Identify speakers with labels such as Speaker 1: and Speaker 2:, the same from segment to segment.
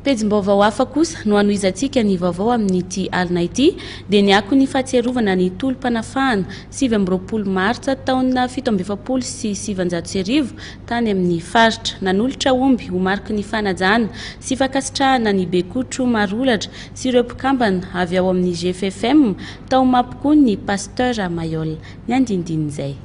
Speaker 1: Pejim-baovao hafa kosa no hanohizantsika ny vaovao amin'ity alina ity, dia ny akon'ny fahatsiarovana ny tolom-panafahana 29 martsa taona 1947 tany amin'ny faritra. Nanolotra omby ho mariky ny fanajana sy fankasitrahana ny Bekotro Marolatra sy ireo mpikambana avy ao amin'ny GFFM tao Mampikony ny Pasteur Mailhol. Ny andinindin'izay.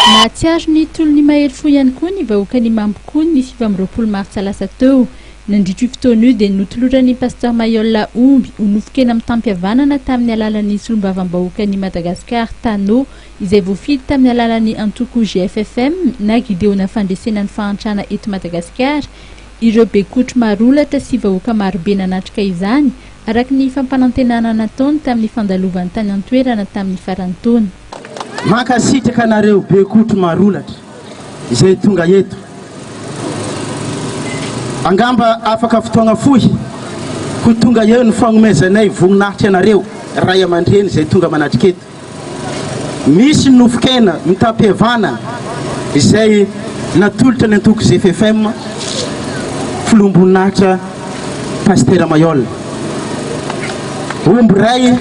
Speaker 2: Nahatsiaro ny tolon'ny mahery fo ihany koa ny vahoakan'i Mampikony ny 29 martsa lasa teo. Nandritra io fotoana io dia notoloran'ny Pasteur Mailhol omby ho nofon-kena mitam-pihavanana tamin'ny alalan'ny solombavambahoakan'i Madagasikara Tano izay voafidy tamin'ny alalan'ny antoko GFFM na Gideona Fandresena ny Fahantrana eto Madagasikara ireo bekotro marolatra sy vahoaka marobe nanatrika izany araka ny fampanantenana nataony tamin'ny fandalovany tany an-toerana tamin'ny faran'ny taona.
Speaker 3: Mankasitraka anareo bekotro marolatra izay tonga eto. Angamba afaka fotoagna fohy ho tonga eo ny fagnomezanay voninahitra anareo ray aman-dreny izay tonga manatrika eto. Misy ny nofon-kena mitam-pihavanana izay natolotra ny antoko GFFM, filoham-boninahitra Pasitera Mailhol. Omby iray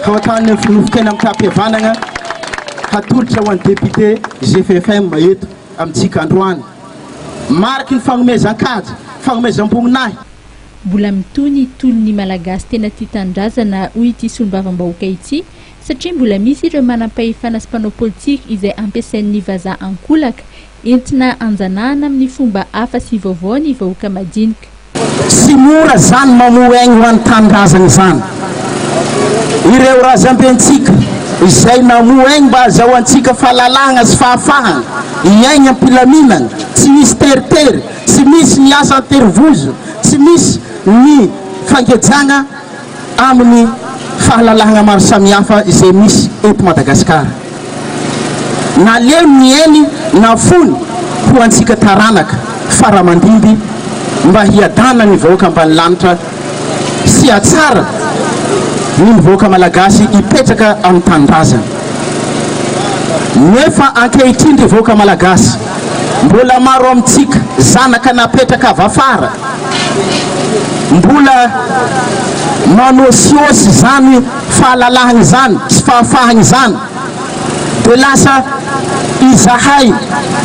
Speaker 3: ho ataon'ny nofon-kena mitam-pihavanana hatolotra ho an'ny député GFFM eto amintsika androany. Mariky ny fagnomezan-kaja, fagnomezam-boninahitra.
Speaker 2: Mbola mitohy ny tolon'ny Malagasy tena tia tanindrazana, hoy ity solombavambahoaka ity, satria mbola misy ireo manam-pahefana sy mpanao politika izay ampiasain'ny vazaha ankolaka, entina hanjanahana amin'ny fomba hafa sy vaovao ny vahoaka madinika.
Speaker 3: Tsy mora izany mamoa aigny ho an'ny tanindrazana izany. Ireo razambentsika izay namoa aigny mba hazahoantsika fahalalahagna sy fahafahagna hiaigny am-pilaminagna, tsy misy teritery, Tsy misy ny asa an-terivozona, tsy misy ny fangejana amin'ny fahalalahana maro samihafa izay misy eto Madagasikara. Naleo ny ainy nafony ho antsika taranaka fara aman-dimby mba hiadanan'ny vahoaka ambanilanitra sy hatsara ny ny vahoaka Malagasy hipetraka amin'ny tanindrazany. Nefa ankehitriny ry vahoaka Malagasy, mbola maro amintsika zanaka napetraka avy afara, mbola manôsiôsy izany fahalalahana izany sy fahafahana izany, dia lasa izahay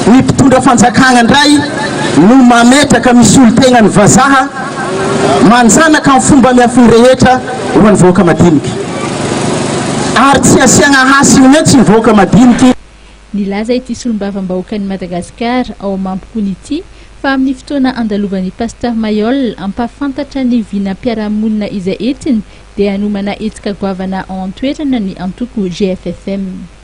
Speaker 3: ny mpitondra fanjakana indray no mametraka misolo tegna ny vazaha, manjanaka amin'ny fomba miafiny rehetra ho an'ny vahoaka madinika. Ary tsy asiagna hasiny mihitsy ny vahoaka madiniky.
Speaker 2: Nilaza ity solombavambahoakan'i Madagasikara ao Mampikony ity fa amin'ny fotoana andalovan'ny Pasteur Mailhol hampahafantatra ny vinam-piarahamonina izay entiny dia hanomana hetsika goavana ao an-toerana ny antoko GFFM.